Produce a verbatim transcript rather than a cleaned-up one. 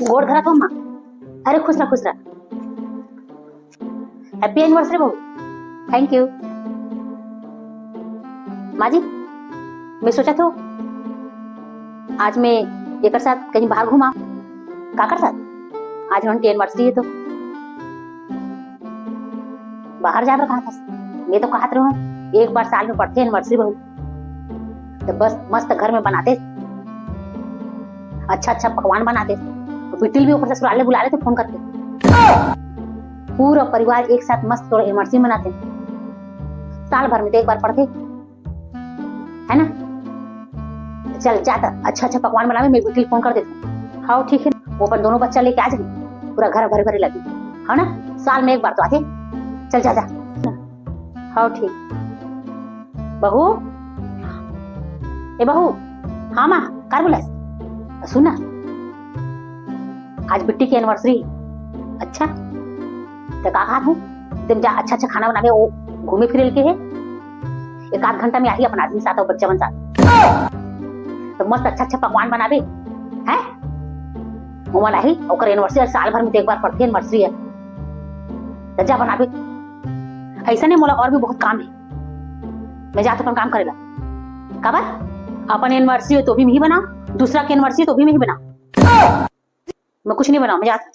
गोड़ धरत हो माँ। अरे खुश रह, खुश रह। Happy anniversary बहू। Thank you। माँ जी, मैं सोचत हों आज मैं एकर साथ कहीं बाहर घूमां। काकर साथ? आज उनके anniversary हे तो। बाहर जाए बर कहत हस? मैं तो कहत रहेंव एक बार साल में पड़थे anniversary बहू, त बस मस्त घर में बनातेस, अच्छा अच्छा पकवान बनातेस, अउ बिटिल भी ओकर ससुराल ले बुला लेते फोन करके। पूरा परिवार एक साथ मस्त तोर anniversary मनाते, साल भर में तो एक बार पड़थे, है ना? चल जा त, अच्छा अच्छा पकवान बनाबे, मैं बिटिल फोन कर देथों। हाँ ठीक हे, वो अपन दोनों बच्चा लेके आ जाही, पूरा घर भरे भरे लगही, है ना? साल में एक बार तो आथे। चल जा जा। हाँ ठीक। बहू, ए बहू। हाँ माँ, काकर बोलस? सुन ना, आज बिट्टी के anniversary हे। अच्छा, त का कहत हों, तुम जा अच्छा अच्छा खाना बनाबे, वो घूमे फिरे के हे, एक आध घंटा में आही अपन आदमी साथ अउ बच्चा मन साथ, त मस्त अच्छा अच्छा पकवान बनाबे, हैं? ओमन आही, ओकर anniversary साल भर में तो एक बार पड़थे anniversary हे, त जा बनाबे। अइसने मोला अउ भी बहुत काम हे, मैं जात अपन काम करे ला। काबर? अपन anniversary हे तो भी मैं ही बनाओं, दूसरा के anniversary हे तो भी मैं ही बनाओं। मैं कुछ नहीं बनाओं, मैं जात।